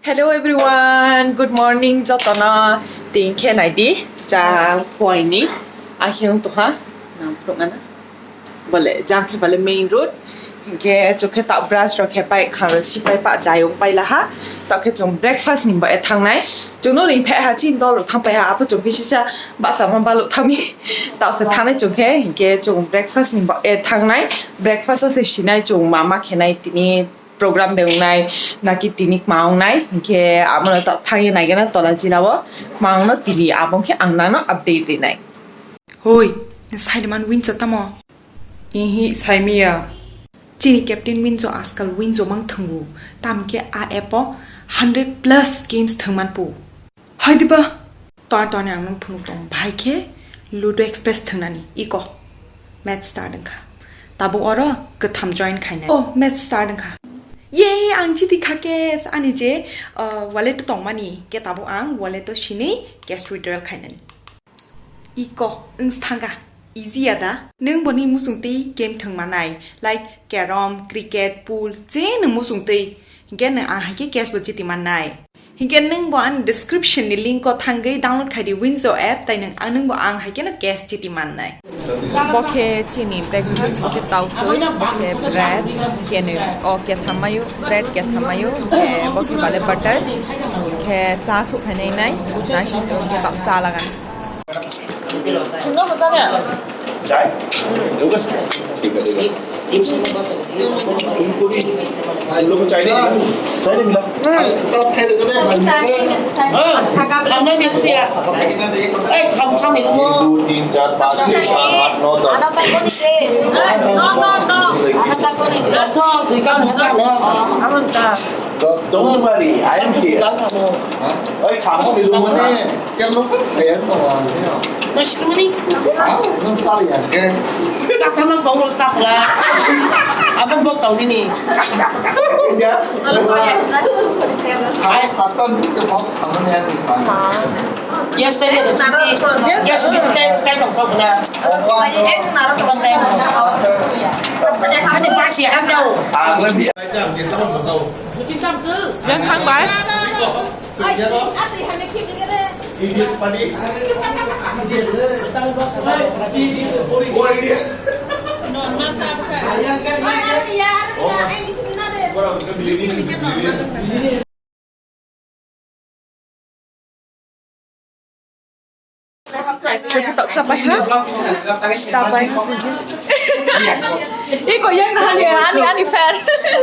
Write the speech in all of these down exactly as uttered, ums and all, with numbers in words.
Hello everyone, good morning jotono. Tin khe naidi, cha phuaini. Akhe wng tongha, nang phunukna. Bole, jang khe bale main road. Hinkhe chwng khe ta brush rok khe pai kha, sipai pa jayung pai laha. Ta khe chwng breakfast ni ba thangnai. Chwngno ring phe ha chin dol thang pai ha, apo chwng khe sisa ba chama balu thami. Ta se thanai chwng khe, hinkhe chwng breakfast ni ba thangnai. Breakfast o se sinai chwng mama khenai tini. Program de wngnai, naki tini kma wngnai, hinkhe abono ta thangwi naigena tola jila o kma wngno tini, abo khe ang nangno update rinai. Hoi, nwng saiman winjo tamo? Ihi, saimiya. Chini captain winjo askal winjo mang thwngo, tamkhe a app o hundred plus games thwngman po. Hai diba? Toni toni ang nung phunuk tong bai khe Ludo Express thwngnani iko match start wngkha. Tabuk oro kwtham join khainai. Oh, match start wngkha. Ye, ang chiti kha cash ani je, uh, wallet o tongmani ke tabuk ang wallet o sinwi cash withdrawal khainani. Iko wng thangkha. Easy ya da? Nwng boni muchung twi game thwng manai, like carrom, cricket, pool, je nwng muchung twi. Hinkhe nwng ang hai khe cash bo chiti mannai. Hinkhe nwng bo ani description ni link o thangwi download khai di Winzo app, tai nwng ang, nwng bo ang hai kheno cash chiti mannai. Bo khe chini breakfast, bo khe tau twi, bo khe bread, kene o ketham mayo, bread ketham mayo, hinkhe bo khe bale butter, hinkhe cha suk phainai nai, nai sing khe tap cha lagan. চাই? ঠিক আছে, ঠিক আছে। ফুলকপি, ফুলকপি চাইলে দিলাম। চাইলে দিলাম। এক, দুই, তিন, চার, পাঁচ, ছয়, সাত, আট, নয়, দশ। দশ, দশ, I am here. Oi, khamu ni lumo na. Kemno kaya ko wa. Mas kumani. Ah, no sali ya ke. Kata mang bongol chapla. Abang bok tau ni ni. Ya. Ai, kata ni ke bok khamu ni ani. Yes, sir. Yes, sir. Kai kai tong kau na. Kau na. Kau na. Kau na. Kau na. Yang hangbai. Chwng khe toksa pai ha? Sta pai. Iko yang na hani, ani, ani fan.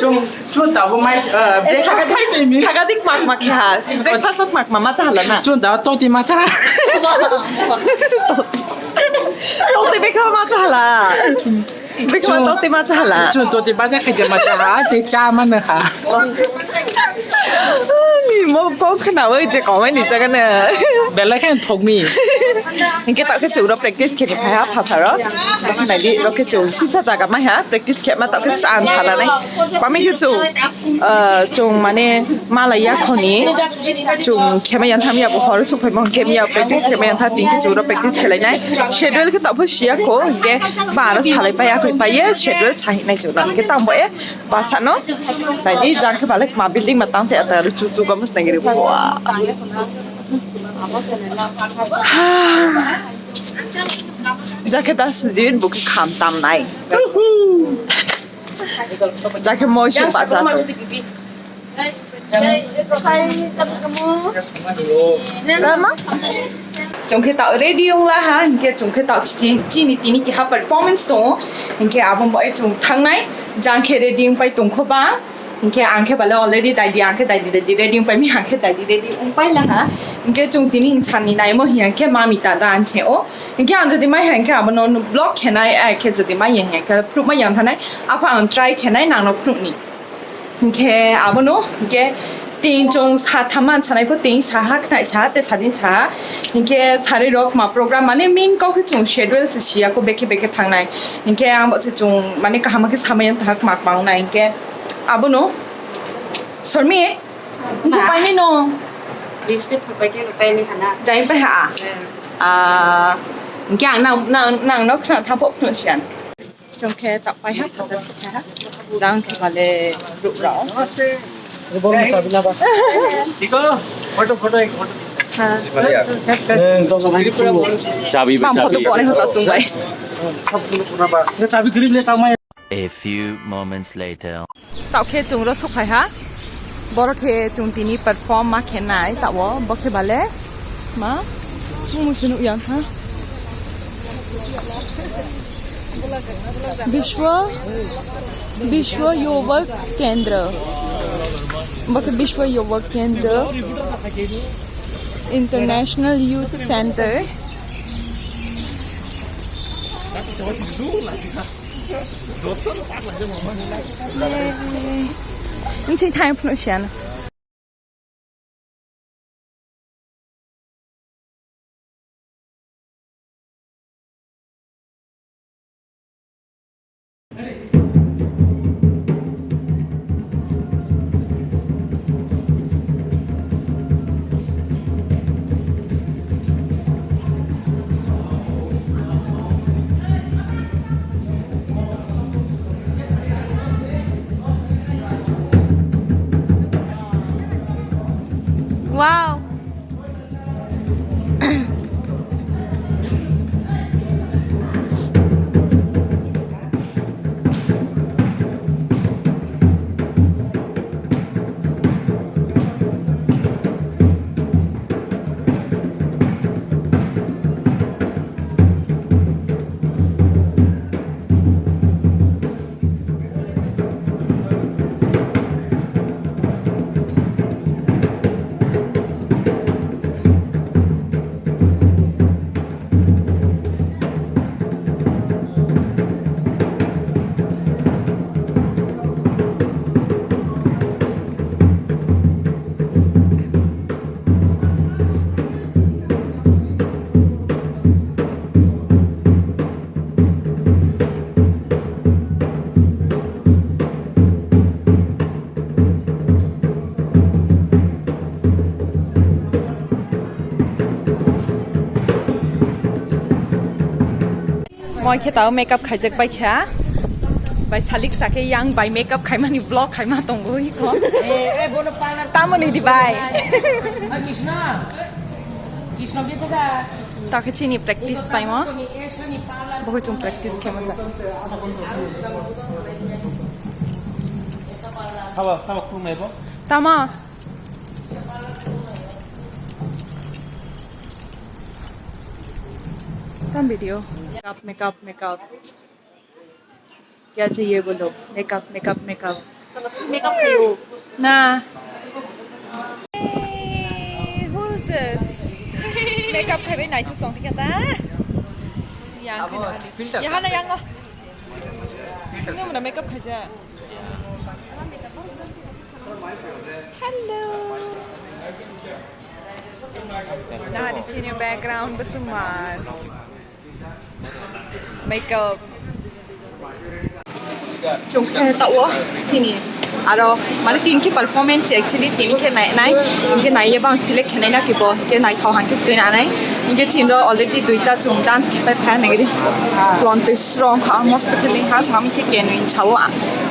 Chwng, chwng tabuk mai, eh, breakfast khai pai mi. Thagadik mak mak ha. Breakfast ok mak mak ma cha hala na. Chwng da toti ma cha. Toti bekha ma cha hala. Bikma tokti ma cha hala. Chwng toti baja khaija ma cha ha, tei cha ma nw ha. Ni mo kok khna oi je komai ni jaga na. Belai khe thok mi. Hinkhe ta khe chwng ro practice khe ni phai ha phatharo. Nai di ro khe chwng sisa jaga mai ha practice khe ma ta khe sran sala nai. Pami khe chwng Ah, chwng mane mala yakhoni chwng khema yang tham ya bo hor suk phai bong khema ya practice khema yang tha tin khe chwng ro practice khelai nai schedule khe tabo siya kho hinkhe ba aro salai pai akhoi pai ye schedule sahi nai chwng hinkhe tamo e basa no tai di jang khe balai ma building ma tang the ata ru chu chu gom snai gri bo jang khe da sujit bo khe kham tam nai. Jakhe moi se bacha. Tama? Chwng khe ta ready wng la ha, hinkhe chwng khe ta chi-, chini tini keha performance tongo, hinkhe abo bai chwng thangnai, jang khe ready wng pai tong kho ba, hinkhe ang khe bale already daidi, ang khe daidi, daidi ready wng pai mi, ang khe daidi ready wng pai la ha, hinkhe chwng tini sani naimo hinkhe mami ta da ang se o. Hinkhe ang jodi mai hai hinkhe abono vlog khenai, ai khe jodi mai ya hinkhe phunuk mai yang thanai, apha ang try khenai nangno phunukni. Hinkhe abono hinkhe tin chwng sa thamma sanai pho tin saha khnai saha tei sadin saha. Hinkhe sari rok ma program mane main kok khe chwng schedule se siya ko bekhe bekhe thangnai. Hinkhe ang bo se chwng mane kaham khe samaya thak mak mangnai hinkhe abono sormi. Bupai ni no. Lipstick phapai khe paini hana. Jai pai ha. Ah, hinkhe ang nang, nang, nangno khna thaphok khna siyan. Chwng khe chak pai ha, phatar se kha. Jang khe bale ruk rao. Photo, photo, ek photo. Chabi, bang photo chabi. Pore hota chungai. Chabi kiri le tangmai. A few moments later. Tao khe chwng ro sukhai ha. Borok khe chwng tini perform ma khe nai tao bo khe bale ma musu nuk yang ha. Bishwa, Bishwa Yovak Kendra. Bo khe Bishwa Yovak Kendra International Youth Center. Nching thai phunu sian. Wow. Moi khe tao makeup khaijak bai kha. Bai salik sa khe yang bai makeup khaimani vlog khaima tongo iko. Tamoni di bai. Ta khe chini practice paimo. Bo khe chwng practice khe manja. Tamo. Tam video. Makeup, makeup, makeup. Kya chahiye bolo? Makeup, makeup, makeup. Makeup khayo. Na. Hey, who's this? Makeup khaibai naituk tong tikha ta? Yang kheno ani. Filter. Yang na yang no. Filter. Ini mana makeup khaja? Hello. Nahani chini background basumar. Makeup. Chwng khe tao chini. Aro mane tin khe performance actually tin khe nai nai. Tin khe nai ye bang select khe nai na kibo. Tin khe nai thao han khe select nai nai. Tin khe tin ro already duita chwng dance khe pai pha nai ri. Plon te strong kha most khe ni ha tham khe kenwi sao.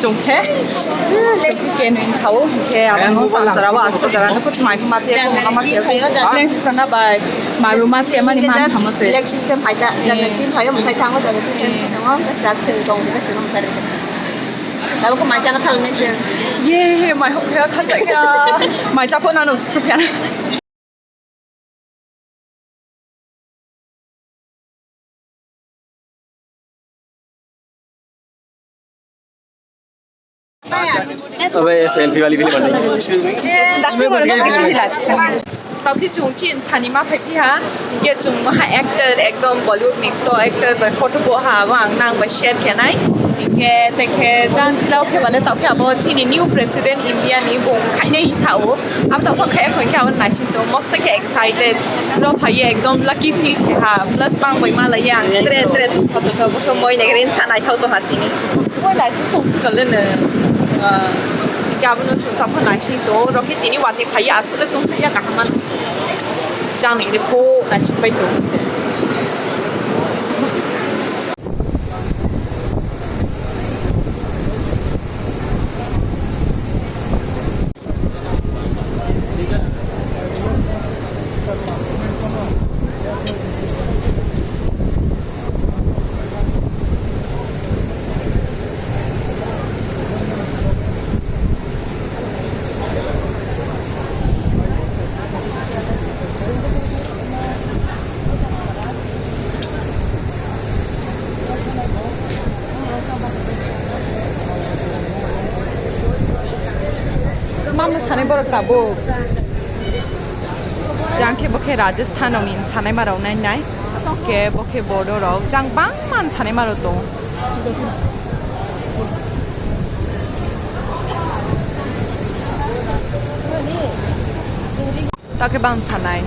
Chwng khe, chwng khe kenwi sao, hwnkhe abo no panjara o aswk jora no kutma khe mati khe mama khe. Thanks khana bai. Maru mati mani man samo se. Select system phaita, jana team phaio, mosai thango, jana team phaio, mosai thango, jak se tong, jak se mosai. Abo ko mai chana khalne se. Ye, mai hok kha kha cha kha. Mai cha ko na no chukhu kha. अबे ये सेल्फी वाली भी नहीं बननी। Tokhi chwng chin sani ma phai phiha, hinkhe chwng maha actor, ekdom Bollywood ni to actor bai photo bo ha, abo ang nang bai share khenai. Hinkhe tekhe jan chilao khe bale tokhe abo chini new president India ni bung khainai sao. Abo tokho khe khoi khe abo naising to most khe excited. Ro phai ekdom lucky feel khe ha. Plus bang bai malai ang tre tre tongtho tongtho bwswk moi nai rin sa naithok to ha tini. Moi naithok tong si kale ne. Hinkhe abono chwng tokho naising to. Ro khe tini watwi phai aswk le tong phai kaham man. Jang ni khe pho naising pai to. Tabuk. Jang khe bo khe Rajasthan ni sanai ma rok nai nai. Khe bo khe bodo rok. Jang bang man sanai ma rok tong. Ta khe bang sanai.